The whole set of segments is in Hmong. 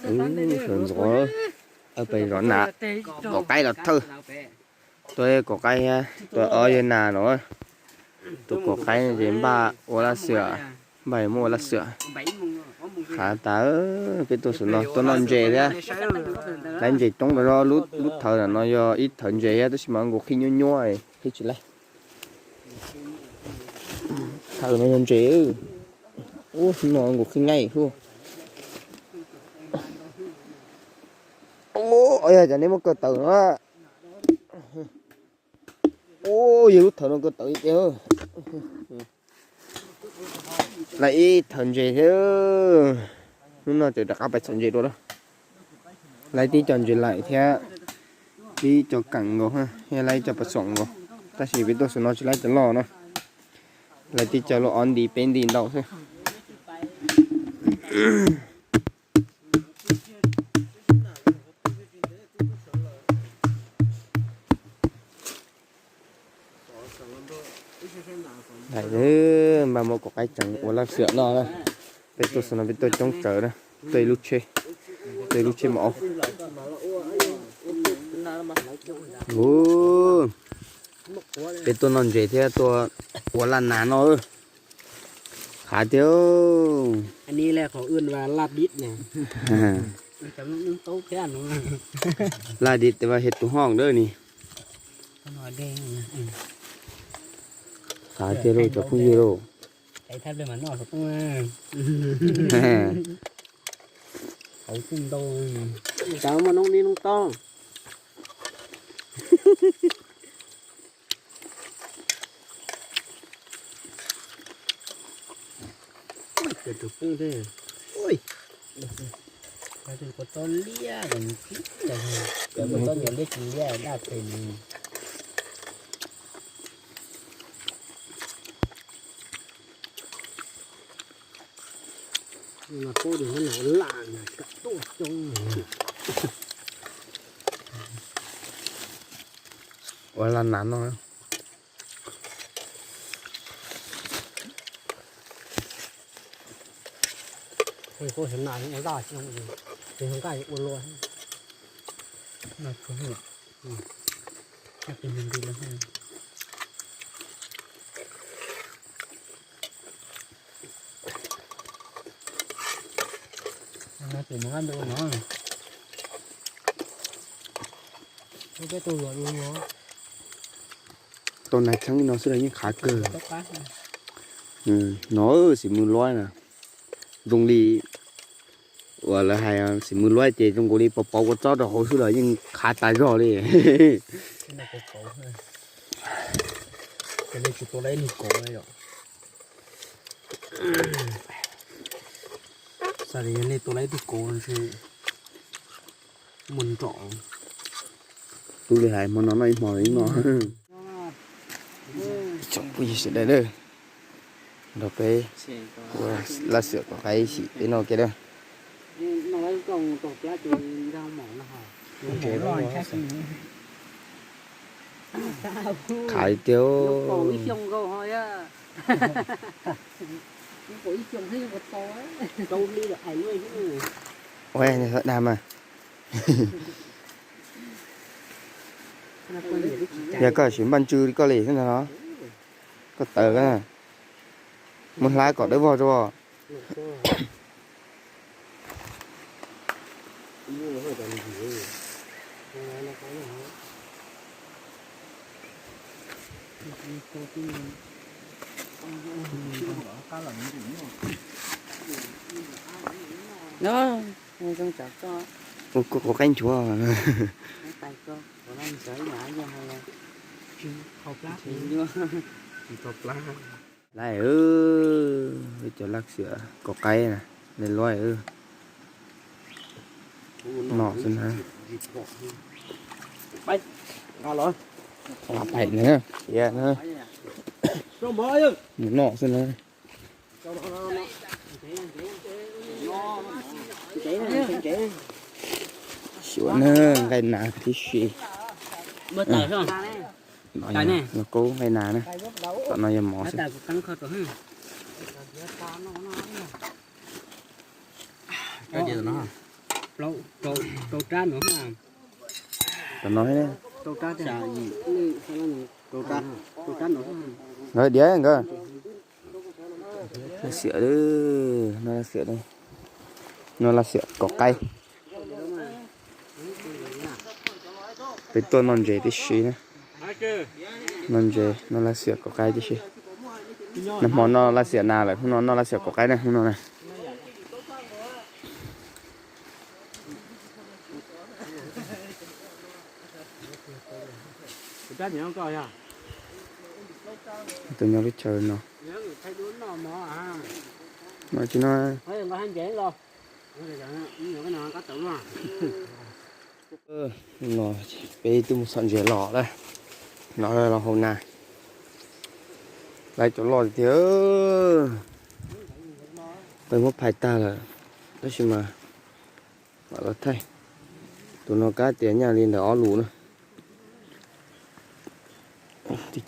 Sawv ntxov, peb zov nas, kom qaib los thawj. Tua kom qaib thiab tua ob yawg nas no. Tus kom qaib no ces npaj ua laj xwm, npaj yuav muab ua laj xwm. Qhav tas, peb tuaj saum no tuaj noj ntses thiab. Laiv ntses coob los zog, lub thawv no yog ib thawv ntses thiab tab sis mas nkaus qhib nyuab nyuab thiab tsis laiv. Thawv no yog ntses, ub no nkaus qhib nqaij xwb. Ub, yog cov nej muab kaw tawm no. Ub, yog lub thawv no kaw tawm ib tiag. Laiv ib thawv ntses thiab. Hnub no tseem rov qab pais txhom ntses dua lawm. Laiv tib co ntses laim thiab tib co keem nkaus thiab laiv ib co pas xoom nkaus. Tab sis peb tuaj saum no tsis laiv cov loj no. Laiv tib co luaj ob nti peb nti ntau xwb. Daim, npaj muab kom qaib tseev ua laj xwm noj na. Peb tuaj saum no peb tuaj coob tsawv na. Tuaj ib lub tsheb, tuaj ib lub tsheb maum. Peb tuaj noj ntses thiab tuaj ua laj nas noj. Qhav tiag. Laj dib tes vaj hiav tus hoj dawb ni. Qhav tiag lauj cov phooj ywg lauj. Hauv kuj ntau, cas muaj noob dib noob tob. Cov tus poob thiab. Cov tus kua txob liab, cov kua txob nyuam liab tsis liab daj pes li. Mas paub tias muab nws ua laj na, kam tuaj coob. Ua laj nas no. Ua laj, ua laj. Tau nais kheeb li no xwb los yeej qhav kawg. No xim mws luab na, zoo li uas lawv hais xim mws luab ces zoo nkaus li pauv pauv kua txob rau hauv xwb los yeej qhav tas zog li. Xav tias yog nej tua lawv ib tug kauv ntshe muaj nrom. Tub li hais hmo no noj ib hmo li no. Tsoom phooj ywg sawv daws, nrog peb ua laj xwm kom qaib xim peb noj kiag na. Qhav tiag. Ua dag mas. Yog koj siv npaj ntsw li koj li xwb ntag los? Koj tawv, muab hlab kom dawb vog tso. Ua koj qab nchuav. Laiv, cov laj xwm kom qaib na, laiv luaib. Noj xwb na. Pais na, mus noj xwb na. Xyuas na, nqaij nas tib si. No yog lauj kaub nqaij nas na. Tom no yog mov xwb. Koj cia no. Tam no, nkawd diav nkawd. Laj xiam, no laj xiam, no laj xiam kom qaib. Peb tuaj noj ntses tib si na. Noj ntses noj laj xiam kom qaib tib si. Nag hmo noj laj xiam nas lawm, hnub no noj laj xiam kom qaib na, hnub no na. Tus nyob lub chaw no. No tsis no. No peb twb mus txhom ntses los lawm, no los hauv nas. Lawv cov loj tiag tiag, peb muab phais tag lawm, tab sis mas mam los thaij. Tus no kab tias nyaj li ntawm ob lus na.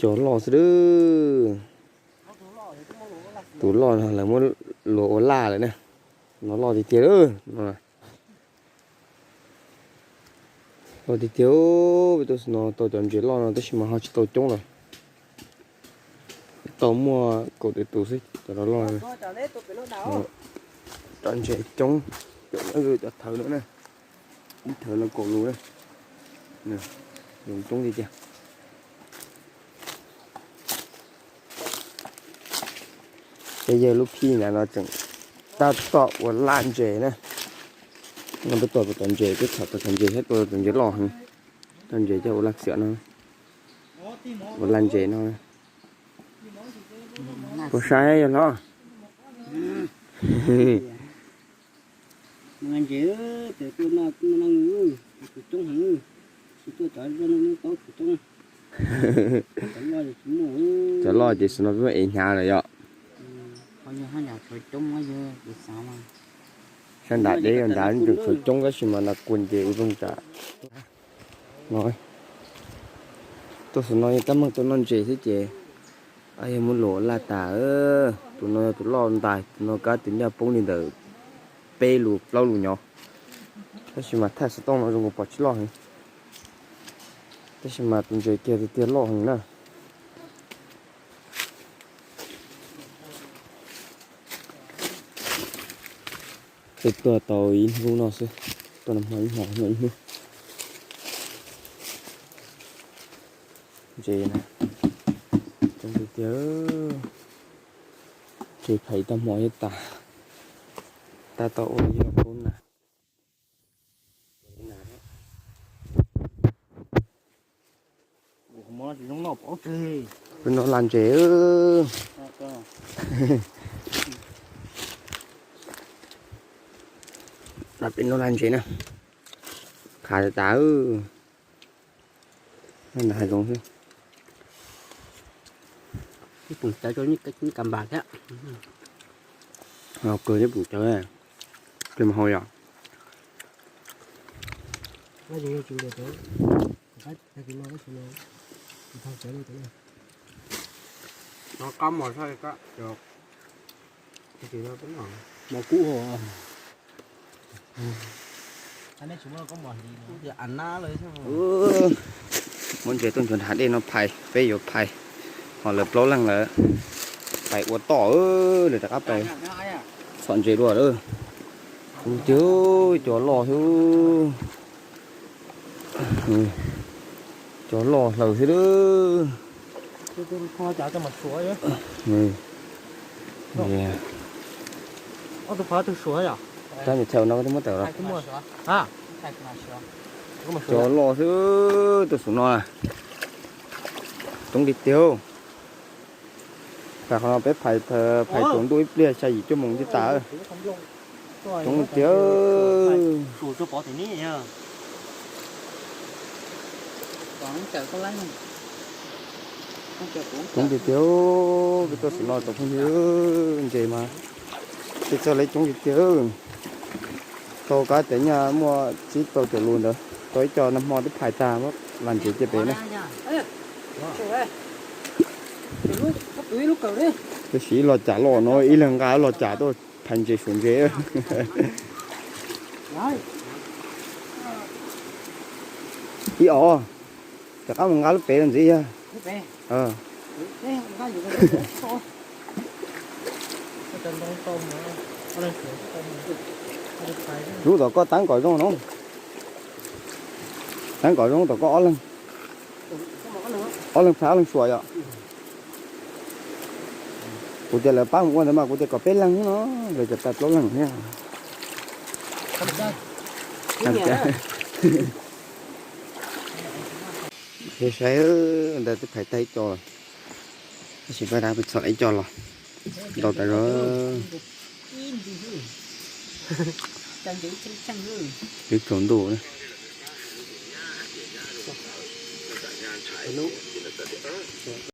Cov loj xwb. Tus loj no lawv muab luas ua laj lawm na. No loj tiag tiag. Loj tiag tiag. Peb tuaj no tau cov ntses loj no tab sis mas ho tsis tau coob lawm. Tau muaj kaum tawm tus xwb cov loj loj. Cov ntses coob, cov thawv no na, ib thawv no kaum lus na. Coob tiag tiag. Peb yawg lub phij ntawd no tseem tab tom ua laj ntses na. No peb tuaj tau cov ntses, peb txhom tau cov ntses thiab tuaj tau cov ntses loj heev. Tau ntses coj ua laj xiam no, ua laj ntses no. Puas sai yog hlob? Cov loj ces xwb no peb muab ev hnyav lawm yom. Sab nram deb yog nrad tseem tshuav coob tab sis mas nas kuas ces ua zoo tsam no. Tuaj xwb no yog tab meeg tuaj noj ntses xwb ces yog muab luas laj tas. Tus no yog tus loj ntais, tus no kab tus nyaj poob li ntawm peb lus plaub lus nyov. Tab sis mas thaij xov tooj no zoo nkaus pom tsis loj heev, tab sis mas tus ntses kiag tiag tiag loj heev na. Peb tuaj tau ib hnub no xwb, tuaj nag hmo ib hmo no ib hnub. Ntses na, coob tiag tiag. Ntses phais tag hmo thiab tas, tab tom ua yog kaub nas. Peb noj laj ntses. Peb noj laj ntses na, khav tas. Nyob ntawm hav zoov xwb. Ib poom cawv rau ib kas npas thiab. Kawg ib poom cawv, kawg mas hau yom. No qab mos, mos kub. Muab ntses tuaj nchuav nram dej no phais, peb yuav phais, ho lawv plaub leeg lawm, phais ua toj, lawv rov qab pais txhom ntses dua lawm. Tiag, cov loj xwb, cov loj hlaws xwb. Tab nim thaij no koj twb muab tawm los. Cov loj xwb, tuaj xub no. Coob tiag tiag. Tam qhov no peb phais, phais tsaus ntuj ib pliag xya yim cuaj moos thiaj tas. Coob tiag. Coob tiag tiag. Peb tuaj xub no tau phooj ywg, ntses mas txawj txawj li coob tiag tiag. Tau kab tev nyaj muaj tsib rau caum lus ntawd, tau ib co nag hmo twb phais tag, laj ntses cia pem na. Tab sis ib lo cas loj no ib leeg nqa ib lo cas tuaj phais ntses suam ntses. Ib os, rov qab mus nqa lub pem ntxiv yog. Lub tom koj teeb kom zoo no. Teeb kom zoo tom koj ob leeg. Ob leeg phav ob leeg suam yom. Kuv tias lawv pab mus ua ntawd mas kuv tias kom peb leeg no, lawv cov tas plaub leeg thiab. Saib ntawd twb phais tag ib co, tab sis pab dab pes txog ib co los ntau tas zog. Twb tsaus ntuj.